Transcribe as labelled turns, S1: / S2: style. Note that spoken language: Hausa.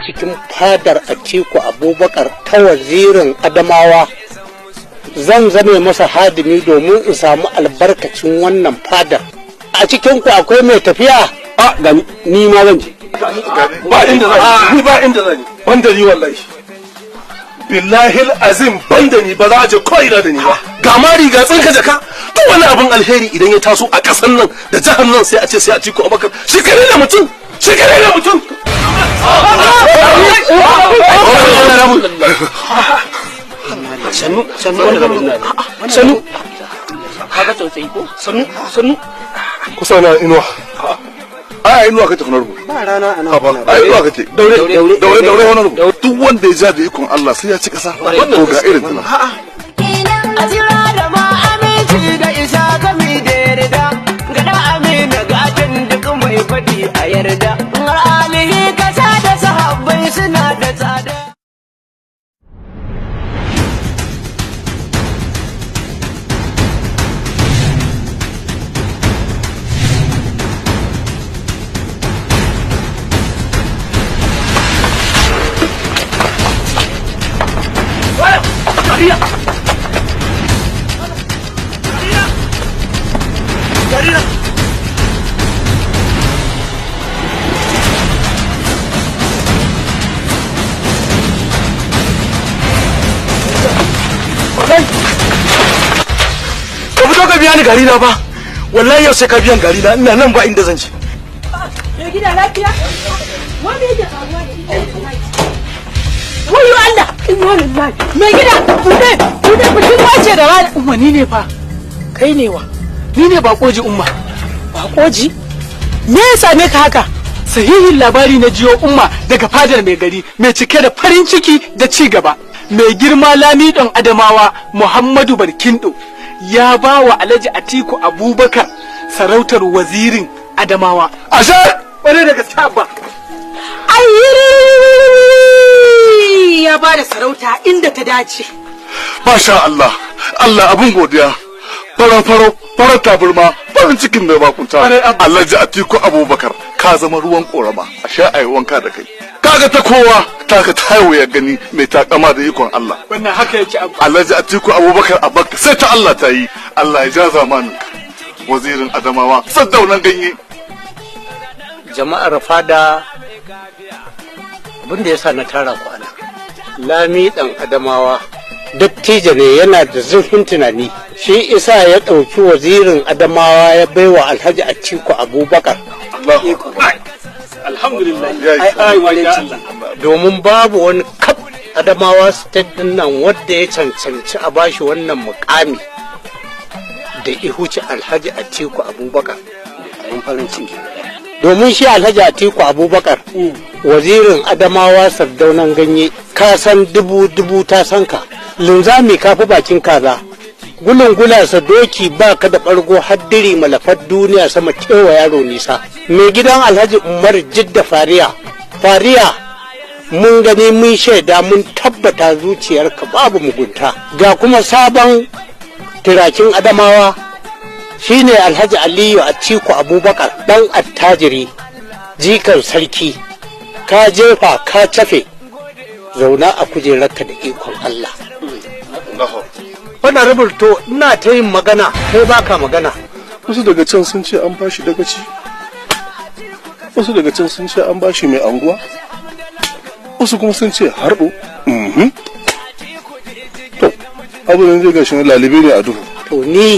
S1: cikin fadar Atiku Abubakar ta wazirin Adamawa. Zan zame masa hadimi domin in samu albarkacin wannan fadar. A cikin ku akwai mai tafiya?
S2: A gani, ni ma zan je. Ba inda zan ni, ba inda zan banda ni wallahi. Billahi azim banda ni, ba za a je ko ina da ni ba. Ga ma riga tsinka jaka. Duk wani abin alheri idan ya taso a ƙasar nan da jihar nan sai a ce sai Atiku Abubakar. Shi kare da mutum, shi kare da mutum.
S3: Sannu, sannu, sannu. Kaga tsautsayi ko? Sannu, sannu.
S4: Kusa na inuwa. Ai inuwa kake honorable.
S1: Ba rana ana.
S4: Ai inuwa kake. Daure daure daure honorable. Duk wanda ya ja da ikon Allah sai ya ci kasa. To ga irin tana.
S5: A jira da ma aminci da isa gami da yarda. Gada amina gatan duk mai faɗi a yarda. Har alihi kasa da sahabbai suna da tsada.
S2: Ka fito ka biya ni gari na ba. Wallahi yau sai ka biyan gari na, ina nan ba inda zan je.
S6: Mai gida lafiya? Wanda yake faruwa ne? Wayo Allah, inna lillahi. Mai gida, bude, bude bikin wace da rana. Umma ni ne fa. Kai ne wa? Ni ne Bakoji umma. Bakoji? Me ya same ka haka? Sahihin labari na jiyo umma daga fadar mai gari mai cike da farin ciki da ci gaba. Mai girma Lamidon Adamawa Muhammadu Barkindo ya ba wa Alhaji Atiku Abubakar sarautar wazirin Adamawa.
S4: Ashe!
S2: Ƙwarai da gaske abba.
S6: Ayyiri ya ba da sarauta inda ta dace.
S4: Masha Allah, Allah abin godiya. Faran faro, farar taburma, farin cikin mai bakunta. Alhaji Atiku Abubakar, ka zama ruwan korama, a sha ayi wanka da kai. Kaga ta kowa, taka ta ya gani mai takama da ikon Allah.
S2: Wannan haka yake abba.
S4: Alhaji Atiku Abubakar abakka sai ta Allah ta yi. Allah ya ja zamanin. Wazirin Adamawa, saddaunan ganye.
S1: Jama'ar fada, abin da yasa na tara ku ana. Lami dan Adamawa dattijo ne, yana da zurfin tunani. Shi isa ya ɗauki wazirin Adamawa ya baiwa Alhaji Atiku Abubakar.
S2: Alhamdulillah. Ai Allah.
S1: Domin babu wani kaf Adamawa state din nan wanda ya cancanci a bashi wannan mukami da ihuci Alhaji Atiku Abubakar.
S3: Abin farin ciki.
S1: Domin shi Alhaji Atiku Abubakar wazirin Adamawa sardaunan ganye, ka san dubu dubu ta san ka, linzami ka fi bakin kaza, gulun gulasa doki ba ka da ɓargo, haddiri malafar duniya sama kewa yaro nisa. Mai gidan Alhaji Umar Jidda Fariya, Fariya mun gani mun shaida mun tabbata zuciyarka babu mugunta. Ga kuma sabon turakin Adamawa shine Alhaji Aliyu Atiku Abubakar, dan attajiri jikan sarki. Ka jefa ka cafe, zauna a kujerarka da ikon Allah. Wannan rubuto ina ta yin magana kai baka magana.
S4: Wasu daga can sun ce an bashi dagaci, wasu daga can sun ce an bashi mai anguwa, wasu kuma sun ce harbo. To, abu ne zai gashi lalibe ne a duhu.
S1: To ni